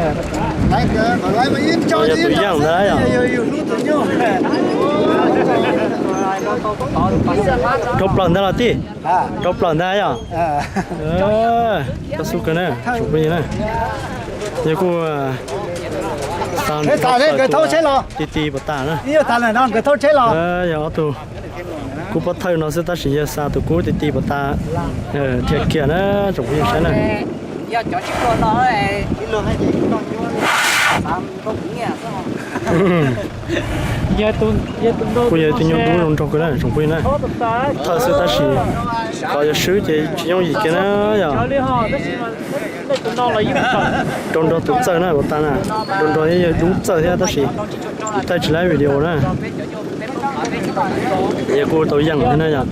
Yog tus yaj ntag yog. Rau plaws ntag los tij. Rau plaws ntag yog. Koj xub kawg na, tsoom phooj ywg na. Yog kuj ti ti puas tas na. Yog ob tug kub pob thawj no xwb tab sis yog xa tus kub ti ti puas tas dhia kiag na, tsoom phooj ywg saib na. Kuj yog tus nyuj dub zoo nraug kawg na, tsoom phooj ywg na. Thawj xwb tab sis qhov yuav swb ces tsis yooj yim kiag na yog. Rau nrog tus txawj na puas tas na, rau nrog yog dub txawj thiab tab sis thaij tsis laib video na. Yog kuj tau yeej thiab na yog.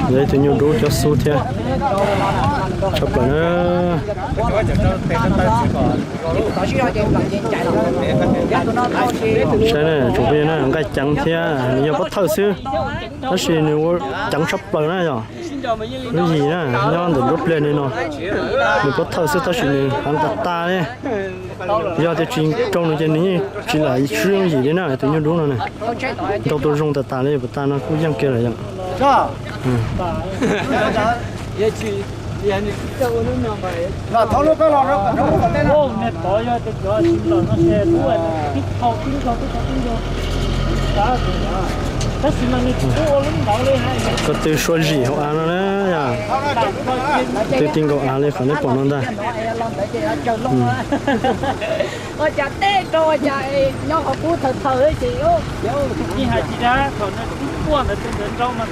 Yog ib tug nyuj dub cov xub thiab. Tshaj plaws na. Saib na tsoom phooj ywg na, nqaij ceev thiab nws yog pob thawj xwb tab sis nws ua ceev tshaj plaws na yog. Lub yim na nyob ntawm nruab pliag li no, nws pob thawj xwb tab sis nws heev tas tas li. Yog tias tsis rau nws ces nws yeej tsis lam swb yooj yim li na, tus nyuj dub no na. Nrau tus zoo tas tas li puas tas no kuj yeej kiag lawm yom. Ko tw sua zim hauv av no na yog. Tw ti nkaus av li qhov nej pom no ntag. Ua cas tej rau ua cas nyob qhov kub thaws thaws ces. Hais tsis dab thaum nws kub quaj ntawd tus ntawd nrau mas